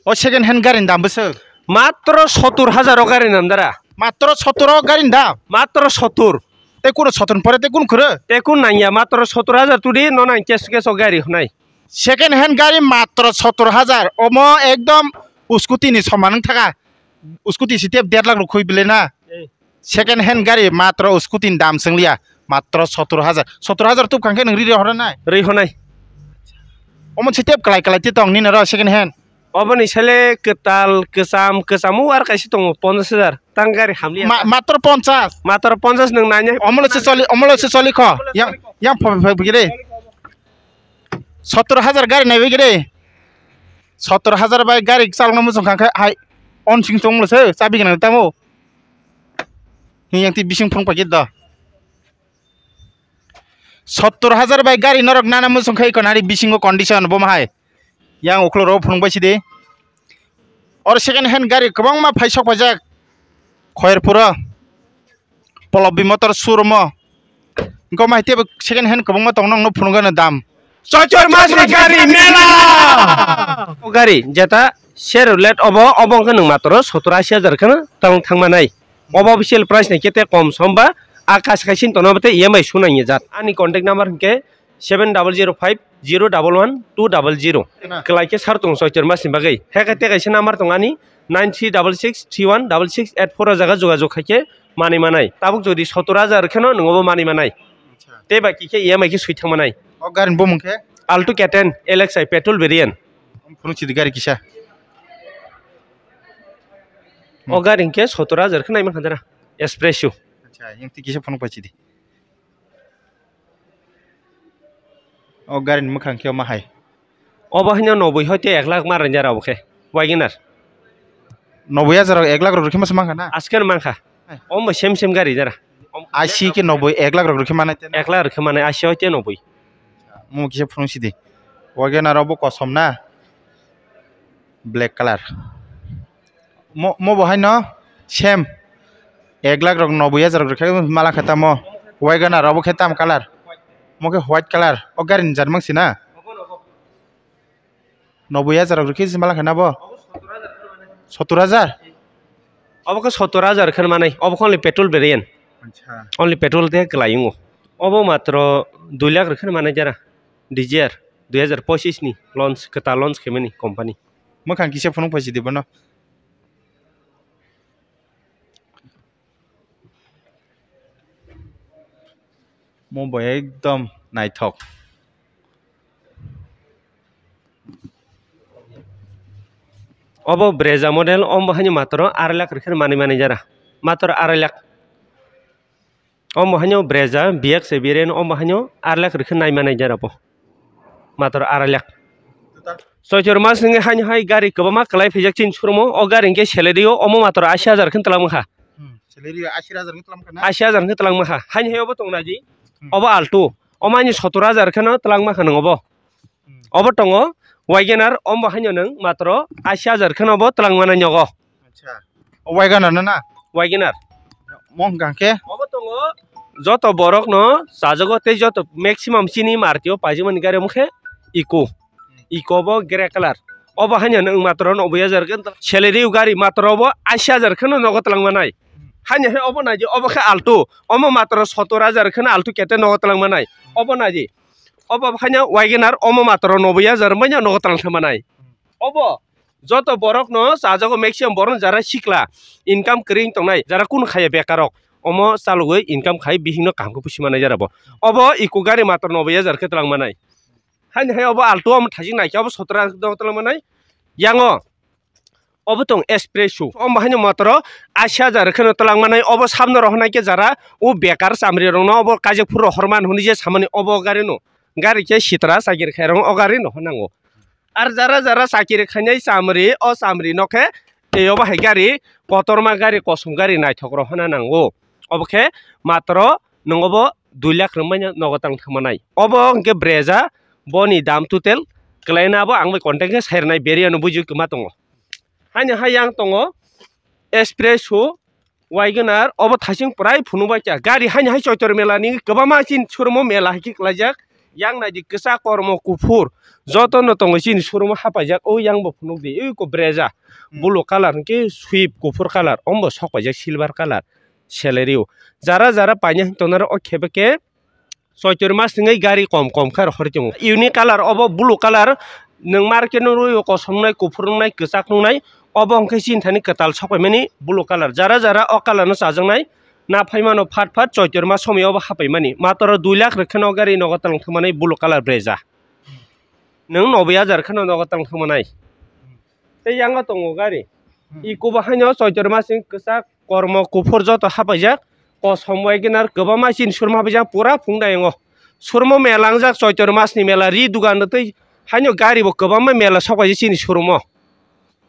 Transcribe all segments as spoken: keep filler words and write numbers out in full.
O second hand gari ni dam bwswk? Matro sottur hajar o gari ni dam dara. Matro sottur o gari ni dam? Matro sottur. Tei kuno sottur ni pore tei kun kwrwi? Tei kun nangya, matro sottur hajar tudi, no nang cash cash o gari hwnai. Second hand gari matro sottur hajar, omo ekdom scooty ni soman wng thaka. Scooty si tep der lakh rok khoi bile na. Eh. Second hand gari matro scooty ni dam swngliya, matro sottur hajar. Sottur hajar tup khang khe nwng ri ri horo nai? Ri honai. Omo si tep kalai kalai ti tong nini ro second hand. Oboni sele kwtal, kwcham, kwcham o ar kaisa tongo ponchash hajar. Tang gari hamliya. Ma-, matro ponchash? Matro ponchash nwng nanya. Omolo se choli, omolo se choli kho. Yang, yang pho-, pho-, phigire. Sottor hajar gari naiwi gire. Sottor hajar bai gari chalokno muchung kha khe hai on sing tongmolo se chabi gwnang tamo. Hiyang ti bising phung paikhe do. Sottor hajar bai gari norok nana muchung khe iko nari bisingo condition bo mahai. Yang ukhlo ro phunuk bai sidi. Oro second hand gari kwbangma phai sok paijak. Khoyerpuro. Polobi motor showroom o. Engko mai tebo second hand kwbangma tong nokno phunuk gano dam. Choitor mas ni gari mela. O gari jeta Chevrolet obo, obo wngkha nwng matro sottor ashi hajar kheno tang thangmanai. Obo official price ni kete kom somba a kas kaisin tono bete E M I sunai jat. Ani contact number hwnkhe seven double zero five zero double one two double zero. Kwlai khe sar tongo Choitor mas ni bagwi. Heke te kaisa number tong ani nine three double six three one double six eight four o jaga jogajog khaikhe manwi manai. Tabuk jodi sottor hajar kheno nwngo bo manwi manai. Acha. Tei bai khe E M I khe swi thangmanai. O gari ni bumung khe? Alto K ten L X I petrol variant. Phunuk sidi gari kisa. O gari hwnkhe sottor hajar khe nai mankha dara. Espresso. Acha, yang twi kisa phunuk pai sidi. O gari ni mwkhang khe ma hai? Obo haino noboi hoite ek lakh ma rwngya rabo khe, Wagoner. Noboi hajar rok ek lakh rok rwkhe masa mankha na? Askeno mankha. Hai. Omo sem sem gari jara. Ashi khe noboi, ek lakh rok rwkhe manai teno? Ek lakh rwkhe manai, ashi hoite noboi. Mo kisa phunuk sidi. Wagoner obo kosom na? Black colour. Mo, mo bo haino same. Ek lakh rok noboi hajar rok rwkhe mala khe tamo. Wagoner obo khe tam colour? Mo khe white colour. O gari ni jat mang sina? Noboi hajar rok rwkhe se mala khe na bo? Sottor hajar? Obo khe sottor hajar khe manai. Obo khe only petrol variant. Acha. Only petrol tei kwlai wngo. Obo matro dui lakh rok khe manai jara. Desire dui hajar pochis ni launch, kwtal launch khaimani company. Mwkhang kisa phunuk pai sidi bono. Mo bo ekdom naithok. Obo Brezza model, omo haino matro arai lakh rwkhe manwi manai jara. Matro arai lakh. Omo haino Brezza, B X A variant, omo haino arai lakh rwkhe nai manai jara bo. Matro arai lakh. Total? Choitor mas nungwi haino hai gari kwbangma kwlai phaijak chini showroom o, o gari hwnkhe salary o omo matro ashi hajar khe twlang mankha. Hmm, salary o ashi hajar khe twlang mankha na? Ashi hajar khe twlang mankha. Haino hai obo tong naidi. Hmm. Obo Alto. Omo haino sottor hajar kheno twlang mankha nang obo. Hmm. Obo tongo Wagoner, omo haino nwng matro ashi hajar kheno bo twlang manai nogo. Acha. O Wagoner no na? Wagoner. Mo hwnkha khe? Obo tongo joto borok no chajago tei joto maximum chini Maruti o paijak mani gari omo khe Eeco. Eeco bo grey colour. Obo haino nwng matro noboi hajar khe salary o gari matro bo ashi hajar kheno nogo twlang manai. Haino hai obo naidi, obo khe Alto. Omo matro sottor hajar kheno Alto K ten nogo twlang manai. Obo naidi. Obo haino Wagoner, omo matro noboi hajar manya nogo twlang thangmanai. Obo joto borok no chajago, maximum borok no jara sikla income kwrwi tongnai, jara kunu khaiya bekar rok, omo chalogwi income khai bihik no kaham khe pusi manai jara bo. Obo Eeco gari matro noboi hajar khe twlang manai. Haino hai obo Alto omo thajik naikhe obo sottor hajar nogo twlang manai. Yango Obo tong Espresso. Omo haino matro ashi hajar kheno twlang manai. Obo sabno rohornai khe jara o bekar chamri rokno obo kaijak phuru rohorman hwnwi je samani obo gari no. Gari khe sitra chakiri khairokno o gari no hwnango. Ar jara jara chakiri khainai chamri, o chamri no khe tei obo hai gari kotorma gari kosom gari naithok rok hwna nango. Obo khe matro nongo bo dui lakh rwmanya nogo tang thangmanai. Obo hwnkhe Brezza, boni dam total kwlaina bo ang bai contact khe sai rwnai, beri ano buji kwma tongo. Haino hai yang tongo Espresso, Wagoner, obo thasing prai phunuk bai kha. Gari haino hai Choitor mela ni kwbangma chin showroom o mela hai khe kwlaijak. Yang nai di kwchak kormo kuphur. Joto no tongo chini showroom o hapaijak. O yang bo phunuk di. Ui ko Brezza. Hmm. Blue colour hwnkhe Swift kuphur colour. Ombo sok paijak silver colour. Celerio. Jara jara paina hwn tongnai o khe be khe Choitor mas ni gari kom kom khe rohor tongo. Unique colour obo blue colour. Nwng market no rwi o kosom nai kuphur nai kwchak nai. Obo hwnkhe chini thani kwtal sok paimani blue colour. Jara jara o colour no chajaknai. Na phaimano phat phat Choitor mas somoi obo hapaimani. Matoro dui lakh rwkhe no gari nogo twlang thangmani blue colour Brezza. Nwng noboi hajar kheno nogo twlang thangmanai. Tei yango tongo gari. Hmm. Iko bo haino Choitor mas ni kwchak kormo kuphur joto hapaijak. Kosom Wagoner kwbangma chini showroom hapaijak pura phung dayango. Showroom o mela wngjak Choitor mas ni mela ri dugan tei haino gari bo kwbangma mela sok paijak chini showroom o.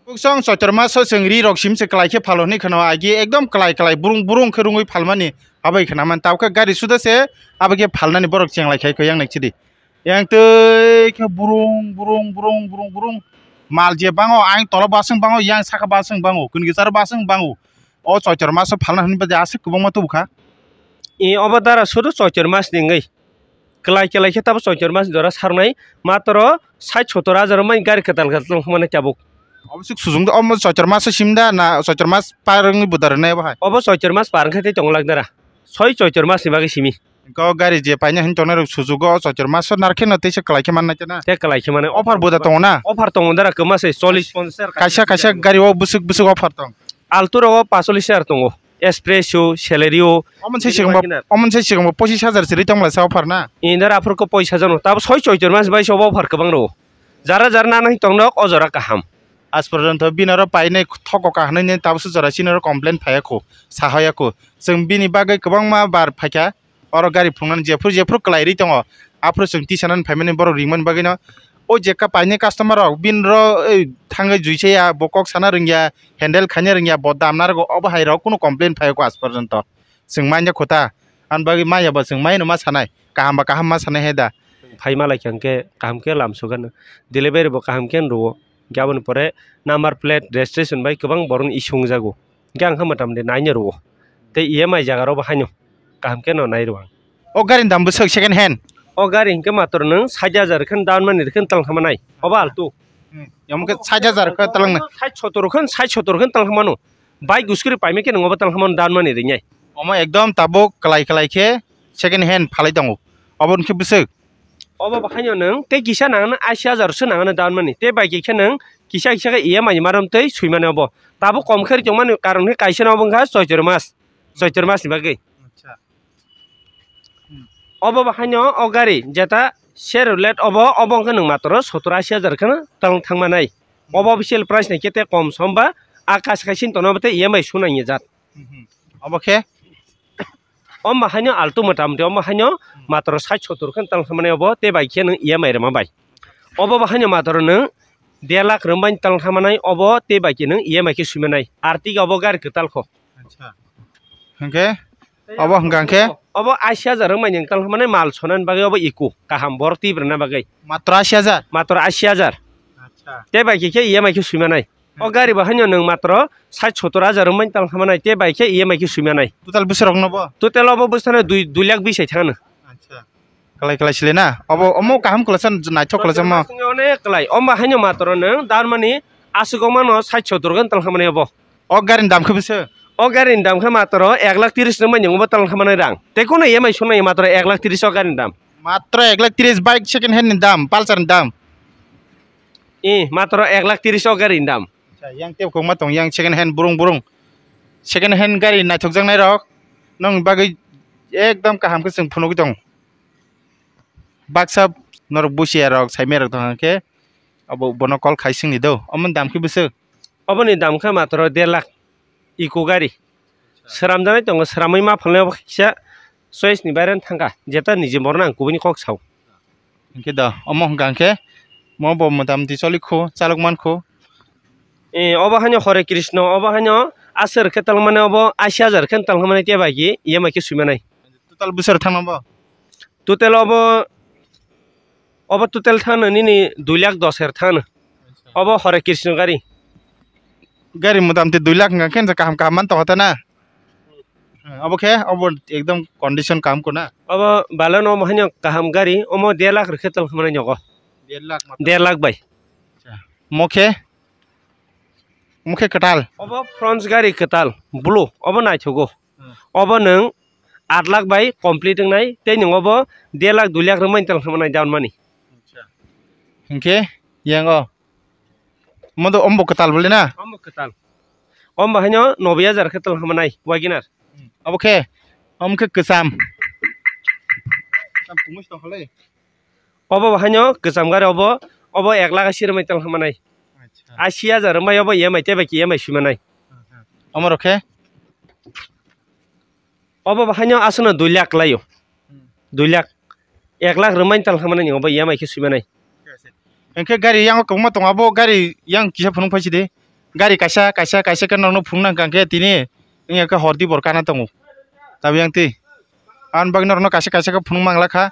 Buksong Choitor maso chwng ri rok sim se kwlai khe phalo hwnwi khwna agi ekdom kwlai kwlai burung burung khe rungwi phalmani abai khwna man tabukhe gari suda se abai khe phalnani borok chenglai khai kho yang nai chidi yang tei khe burung burung burung burung burung mal je bango ang tola baswng bango yang saka baswng bango kwnwi kwcharo baswng bango o Choitor maso phalna hwnwi bade aswk kwbangma tubukha. E obo dara sudu Choitor mas ni wngwi. Kwlai kwlai khe tabo Choitor mas jora sarnai matro sait sotor hajar mai gari kwtal kwtal wngmani tabuk. Obo suk sujung do, omo Choitor mas sim da na Choitor mas par wngwi buda rwnai obo hai? Obo Choitor mas par wngkhe tei tongo lak dara. Soi Choitor mas ni bagwi simi. Ko gari je paina hin tongnai rok sujugo Choitor mas o narkhe no teisa kwlai khe mannai na. Tei kwlai khe mane. Offer buda tongo na? Offer tongo dara kwma se chollish ponchash. Kaisa kaisa gari o bwswk bwswk offer tong. Alto rogo pasollis hajar tongo, Espresso, Celerio. Omo se sigang bo, omo se sigang bo pochis hajar se ri tongla sa offer na? Indar aphur ko pochis hajar no. Tabo soi Choitor mas bai sobo offer kwbang ro. Jara jara na nang tong nok o jora kaham. As porjonto bini oro painai thoko kahnai ni tabo se jora chini oro complain phaiya kho, sahoya kho. Chwng bini bagwi kwbangma bar phaikha. Oro gari phunuknani jephru jephru kwlai ri tongo, aphuru chwng tisanani phaimani borok ringmani bagwino o je ka paini customer rok bini ro, ei, thangwi juichaya, bo kok sana rwngya, handle khaina rwngya, bo damna rwgo, obo hai rok kunu complain phaiya kho as porjonto. Chwng manya kho ta, ani bagwi manya bo chwng maino ma sanai, kaham ba kaham ma sanai hai da. Phai malai khe hwnkhe kaham khe lam sugano, delivery bo kaham khe rwo, hwnkhe aboni pore number plate registration bai kwbang borokni issue wngjago. Hwnkhe ang khe mota moti naina rwo. Tei E M I jaga rok bo haino kaham khe no nai rwo ang. O gari ni dam bwswk second hand? O gari hwnkhe matwr nwng sait hajar khe down money rwkhe twlang thangma nai. Obo Alto. Hmm. Omo khe sait hajar khe twlang nai. Sait sotor khe, sait sotor khe twlang thangma no. Bike uskuri paimai khe nwng obo twlang thangma no down money rinai. Omo ekdom tabuk kwlai kwlai khe second hand phalai tongo. Obo hwnkhe bwswk? Obo bahaino nwng tei kisa nangano ashi hajar se nangano down money. Tei bai khe nwng kisa kisa khe E M I ni marom tei swimani obo. Tabuk kom khe ri tongmani karon khe kaisa no obo wngkha Choitor mas. Choitor mas ni bagwi. Acha. Hmm. Obo bahaino o gari jeta Chevrolet obo, obo wngkha nwng matro sotor ashi hajar kheno twlang thangma nai. Obo official price nai khe tei kom som ba a kaisa kaisa ni tono obo tei E M I sunai ni jat. Hmm, hmm. Obo khe? Omo haino Alto mota moti omo haino matro sait sotor khe tang thangmani obo tei bai khe nwng E M I rwma bai. Obo bo haino matro nwng der lakh rwmani tang thangmani obo tei bai khe nwng E M I khe swimanai. Artiga obo gari kwtal kho. Acha. Hwnkhe obo hwnkha khe? Obo ashi hajar rwmani nwng tang thangmani mal sonani bagwi obo iko kaham borok twi brwna bagwi. Matro ashi hajar? Matro ashi hajar. Acha. Tei bai khe khe E M I khe swimanai. O gari bo haino nwng matro sait sotor hajar wngmani tang thangmanai, tei bai khe E M I khe swimanai. Total bwswk rok no bo? Total obo bwsano dui, dui lakh bis hai thangano. Acha. Kalai kalai sile na? Obo omo kaham kwlaisa naithok kwlaisa mo. Onek kalai. Omo haino matro nwng down money aswk wngmano sait sotor khe tang thangmani obo. O gari ni dam khe bwswk? O gari ni dam khe matro ek lakh tris wngmani obo tang thangmani rang. Tei kono E M I sonai matro ek lakh tris o gari ni dam. Matro ek lakh tris bike second hand ni dam, Pulsar ni dam. Eh, matro ek lakh tris o gari ni dam. Acha, yang tei kokma tong, yang second hand burung burung. Second hand gari naithokjaknai rok nong bagwi ekdom kaham khe chwng phunugwi tong. Baksa norok busiya rok, saimaya rok tong khe abo bono call khai singni do. Omo dam khe bwswk? Oboni dam khe matro der lakh. Eco gari. Sramjaknai tongo, sramwi ma phalnai obo kisa choice ni baire thangkha. Jeta niji borno ang kubuni kok sao. Hwnkhe da, omo hwnkha hwnkhe, mo bo motamoti choli kho, chalok man kho. Eh, obo haino Hare Krishna, obo haino aswk khe talmani obo ashi hajar khe talmani tei bai khe E M I khe swimanai. Total bwswk thangna bo? Total obo, obo total thangno nini dui lakh dos hajar thangno. Obo Hare Krishna gari. Gari motamoti dui lakh hwnkha khe kaham kaham man tongkha ta na? Hmm, obo khe, obo ekdom condition kaham ko na? Obo Baleno omo haino kaham gari, omo der lakh rwkhe tong khamani nogo. Der lakh matro? Der lakh bai. Acha. Omo khe, omo khe kwtal? Obo Fronx gari kwtal, blue, obo naithogo. Hmm. Obo nwng aat lakh bai complete wngnai, tei nwng obo der lakh dui lakh rwmani tong khamani down money. Acha. Hinkhe, yang o? Omo do, omo bo kwtal bole na? Omo kwtal. Omo haino noboi hajar khe tong khamani Wagoner. Hmm. Obo khe, omo khe kwcham. Kwcham tongmani tong kha le. Obo bo haino kwcham gari obo, obo ek lakh asi rwmani tong khamani. Acha. Asi hajar rwmai obo E M I tei bai E M I swimanai. Aha. Omo rok khe? Obo bo haino aswkno dui lakh kwlaio. Hmm. Dui lakh. Ek lakh rwmani tong khamani obo E M I khe swimanai. Hinkhe gari yang kwbangma tongo, abo gari yang kisa phunuk phai sidi. Gari kaisa, kaisa, kaisa khe norokno phunuk nang kha khe tini wngya khe hor di bor kana tongo. Tabiyang twi. Aboni bagwi norokno kaisa kaisa khe phunuk mangla kha.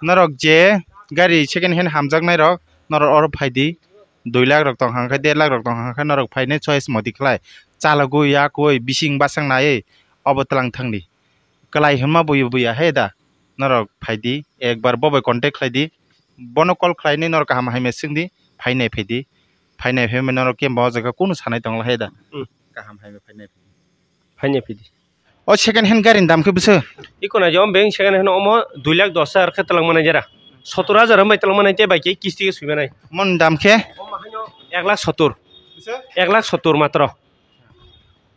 Norok je gari second hand hamjaknai rok, norok oro phai di. Dui lakh rok tong kha khe, der lakh rok tong kha khe norok phainai choice modi khlai. Chalogwi, yakwi, bising basang naiwi obo twlang thang di. Kwlai hwnma buya buya he da. Norok phai di, ekbar bo bai contact khlai di. Bono call khlainai norok kaham hai message swng di, phainai phai di. Phainai phai norok khe bo jaga kunu sanai tong la he da. Hmm. Kaham hai phai nai phai di. Phainai phai di. O second hand gari ni dam khe bwswk? Iko nai jom beng second hand omo dui lakh dos hajar khe twlang manai jera. Sottor hajar bai twlang manai tei bai khe kisti khe sui manai. Mon dam khe? Omo haino ek lakh sottor. Bwswk? Ek lakh sottor matro.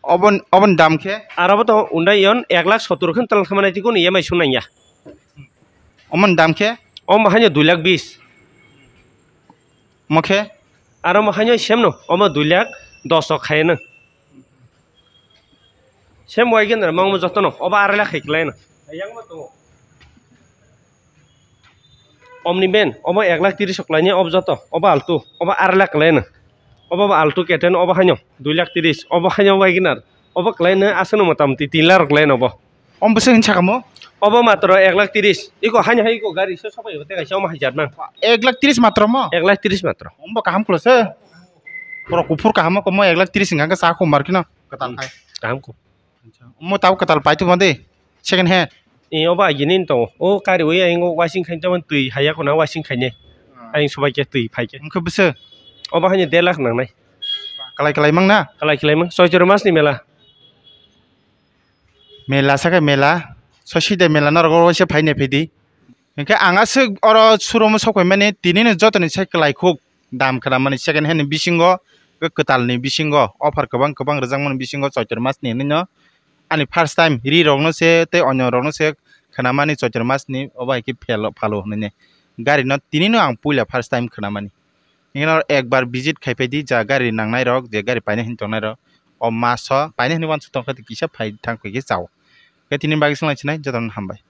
Obon, obon dam khe? Aro bo to undai yon ek lakh sottor khe twlang manai tei kunu E M I sung nang ya. Omon dam khe? Omo haino dui lakh bis. Mo khe? Aro mo haino sem no, omo dui lakh dos o khaino. Sem Wagoner mang mo joto no, obo arai lakh hai kwlai no. Yang mo tongo. Omni van, obo ek lakh tris o kwlai ni, obo joto, obo Alto, obo arai lakh kwlai no. Obo bo Alto K ten, obo haino dui lakh tris, obo haino Wagoner, obo kwlai no aswk no mota moti tin lakh rok kwlai no obo. Om bwswk hinwi sakamo? Obo matro ek lakh tris. Iko haino hai iko gari se sobai bo tei kaisa omo hai jat nang. Ek lakh tris matro mo? Ek lakh tris matro. Ombo kaham khulose. Borok kuphur kaham komo ek lakh tris hingka khe sa khum mar kheno kwtal khai. Kaham khum. Acha. Omo tabuk kwtal pai tongma de. Second hand. E obo agini to. O kari oi ayang washing khai tamo twi haya kona washing khai ne. Ah. Ayang sobai khe twi phai khe. Hingke bwswk? Obo haino der lakh nangnai. Kalai kalai mang na? Kalai kalai mang. Soichoro mas ni mela. Mela sakhe mela, sosi de mela norok o waisa phainai phaidi. Hinkhe ang aswk oro showroom o sokphaimani, tinino jotoni sai kwlaikhuk dam khnamani second hand ni bisingo, kwtalni bisingo, offer kwbang kwbang rwjakmani bisingo Choitor masni hinwi no ani first time ri rokno se tei onyo rokno se khnamani Choitor masni obo hai khe phelo phalo hinwi. Gari no tinino ang puila first time khnamani. Hinkhe no ekbar visit khai phaidi, ja gari nangnai rok, je gari painai hinwi tongnai rok, o maso painai hinwi uansuk tongkha kisa phai thang khe chao. Khe tini bagwi swnglainai jotono hambai.